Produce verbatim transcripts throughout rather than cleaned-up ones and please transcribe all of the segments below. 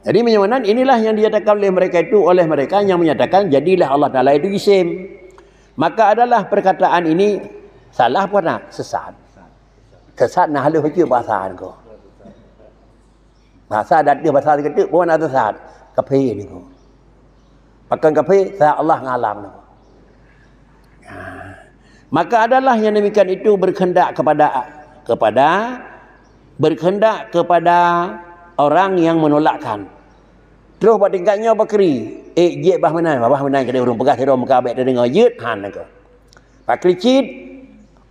Jadi meunyoe meunan, inilah yang dinyatakan oleh mereka itu, oleh mereka yang menyatakan jadilah Allah Taala itu jisim. Maka adalah perkataan ini salah apa na? Sesat. Sesat na haleuh bacut bahasa niko. Bahasa dak deuh bahasa sikeudeuek pun na sesat. Kafé niko. Pakon kafé, sa Allah ngalam niko. Nah, maka adalah yang demikian itu berkehendak kepada, kepada, berkehendak kepada orang yang menolakkan. Terus bak tingkat nyoe bakri, eh, jeuet bah meunan, bah meunan keudeh ureuëng peugah sidroe muka abek teudeungoe jeuet, han niko. Bakri cit,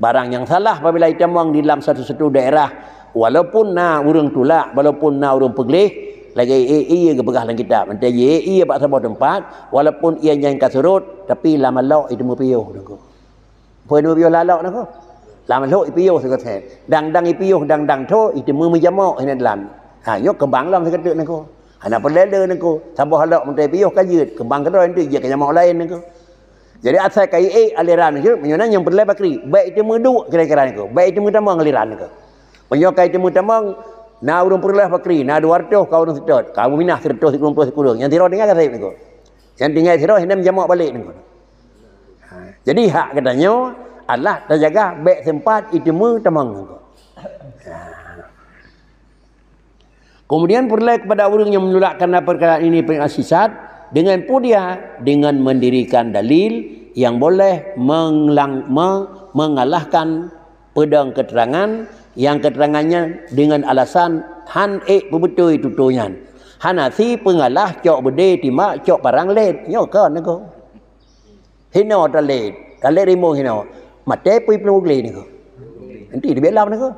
barang nyang salah apabila itamong di lam satu-satu daerah, walaupun na ureuëng tulak, walaupun na ureuëng peugleh, lagée, eh, iya geupeugah lam kitab, mantong jeuet, eh, iya bak saboh teumpat, walaupun iya nyan ka surot, tapi lam alok itu meupiôh niko. Peue nyoe piôh lalok niko? Lam lhok ipiôh sigoe. Dang-dang ipiôh, dang-dang tho, iteumé meujamoe hinan lam. Ha, nyoe keumbang lom sigoe niko. Hana peureulée le niko. Saboh lhok meutai piôh ka jeuet, keumbang keudroe niko jeuet keu jamoe laén niko. Jadi asai ka ié aliran niko, meunyoe na nyang peureulée bakri, bék iteumé duek kira-kira niko. Bék iteumé tamong aliran niko. Meunyoe ka iteumé tamong, na ureuëng peureulée bakri, na dua reutôh ka ureuëng seutôt, ka meuminah sireutôh sikureueng ploh sikureueng. Nyang sidroe tinggai ka saib niko. Nyang tinggai sidroe hinan jamoe balek niko. Ha, jadi hak geutanyoe adalah tajaga bék sempat iteumé tamong niko. Ha. Kemudian peureulée kepada ureuëng yang menolak karena perkataan ini pernah sesat dengan pudia dengan mendirikan dalil yang boleh menglang, me, mengalahkan pedang keterangan yang keterangannya dengan alasan han ék peubeutôi tutoe nyan. Hana si peungalah cok beudé timbak cok parang lét. Nyoe kon niko. Hino talét, talét rimueng hino. Maté pui peuleueh glé niko. Nanti dibelam niko.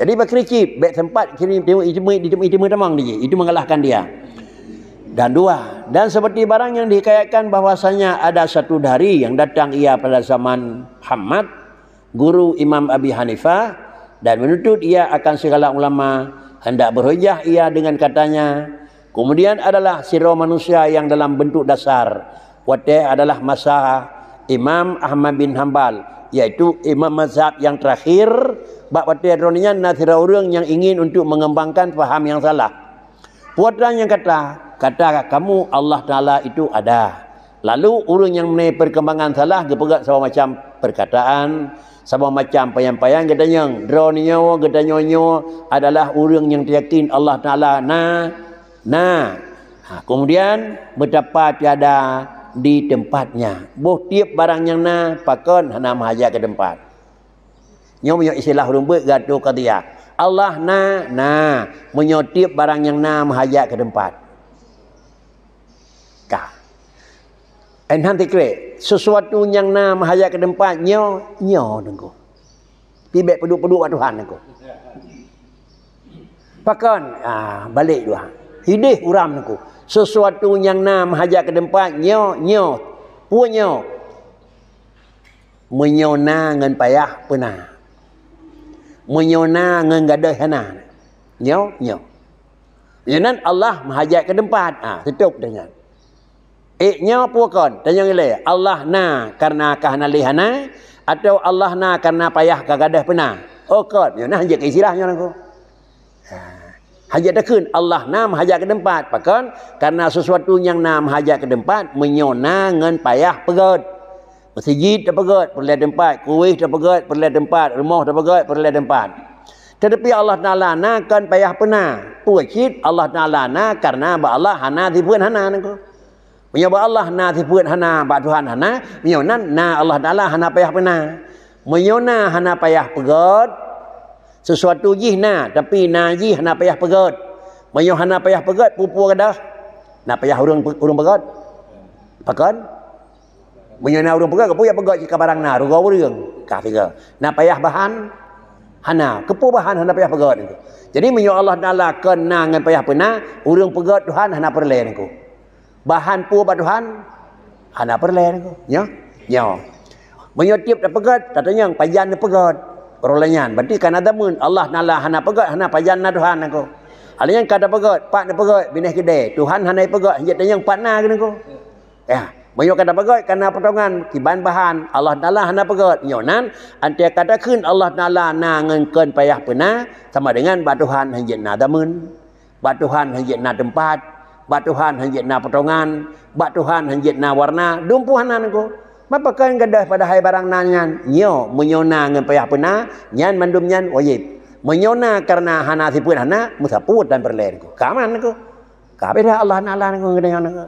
Jadi bakri cit, bék sempat kini iteumé tamong di jih, itu mengalahkan dia. Dan dua, dan seperti barang yang dihikayatkan bahwasanya ada satu dari yang datang ia pada zaman Muhammad, guru Imam Abi Hanifah, dan menuntut ia akan segala ulama, hendak berhujah ia dengan katanya. Kemudian adalah sidroe manusia yang dalam bentuk dasar, watée adalah masa Imam Ahmad bin Hambal, yaitu imam mazhab yang terakhir, bak watée droe nyan na sidroe ureuëng yang ingin untuk mengembangkan paham yang salah. Putra nyang kata, kata kamu Allah Taala itu ada. Lalu ureuëng nyang meuné perkembangan salah geupeugah saboh macam perkataan, saboh macam payang-payang geutanyoe. Droeneuh nyoe, geutanyoe nyoe adalah ureuëng nyang teuyakin Allah Taala na, na. Ha, kemudian betapa tiada di tempatnya. Boh tiep barang nyang na, pakon hana meuhajat keu teumpat. Nyoe meunyoe istilah ureuëng beuet geuatô qadhiyah. Allah na, na. Meunyoe tiep barang nyang na meuhajat keu teumpat. Ka. Enhan tikrek, sesuatu nyang na meuhajat keu teumpat nyoe, nyoe teungku. Pibek peuduek-peuduek bak Tuhan teungku. Pakon? Ah, balek dua. Hideh uram teungku. Sesuatu nyang na meuhajat keu teumpat nyoe, nyoe. Peue nyoe? Meunyoe na ngon payah peuna. Meunyoe na ngon gadôh hana. Nyoe, nyoe. Nyoe nan Allah meuhajat keu teumpat. Ha, tutup dengan. Eh, nyoe peue kon? Tanyong ilée, Allah na karena ka hana lé hana, atau Allah na karena payah ka gadôh peuna? Oh, kon. Nyoe na hanjeuet keu istilah nyoe teungku. Ha. Hanjeuet takheun Allah na meuhajat keu teumpat. Pakon? Karena sesuatu nyang na meuhajat keu teumpat, meunyoe na ngon payah peugét. Meuseujid tapeugét, peureulée teumpat. Kuweh tapeugét, peureulée teumpat. Rumoh tapeugét, peureulée teumpat. Teutapi Allah Taala na kon payah peuna. Peue cit Allah Taala na karena bak Allah hana sifeuet hana teungku. Meunyoe bak Allah na sifeuet hana, bak Tuhan hana, meunyoe nan na Allah Taala hana payah peuna. Meunyoe na hana payah peugét, sesuatu jih na, tapi na jih hana payah peugét. Meunyoe hana payah peugét, peue-peue gadôh? Na payah ureuëng, ureuëng peugét? Pakon? Meunyoe na ureuëng peugét, keupeue jak peugét cit ka barang na, rugoe ureuëng? Ka sigoe. Na payah bahan? Hana. Keupeue bahan hana payah peugét? Jadi meunyoe Allah Taala kon na ngon payah peuna, ureuëng peugét Tuhan hana peureulée teungku. Bahan peue bak Tuhan? Hana peureulée teungku. Nyoe? Nyoe. Meunyoe tiep tapeugét, tatanyong pajan neupeugét. Roh lé nyan, berarti ka na dhamin. Allah Taala hana peugét, hana pajan na Tuhan teungku. Hal nyan ka tapeugét, pat neupeugét, binéh keudée. Tuhan hana ipeugét, hanjeuet tanyong pat na teungku. Ya, meunyoe ka tapeugét, ka na potongan, kiban bahan, Allah Taala hana peugét. Nyoe nan, anté ka takheun Allah Taala na ngon kon payah peuna, sama dengan bak Tuhan hanjeuet na dhamin. Bak Tuhan hana jeuet na teumpat, bak Tuhan hana jeuet na potongan, bak Tuhan hana jeuet na warna, dumpeue hana nangku. Mapa kön gadôh padahai barang na nyan? Nyoe, meunyoe na ngon payah peuna, nyan mandum nyan wajéb. Meunyoe na kareuna hana sifeuet hana, meusapeue dan peureulée nangku. Ka aman nangku. Ka beda Allah Taala nangku geutanyoe nangku.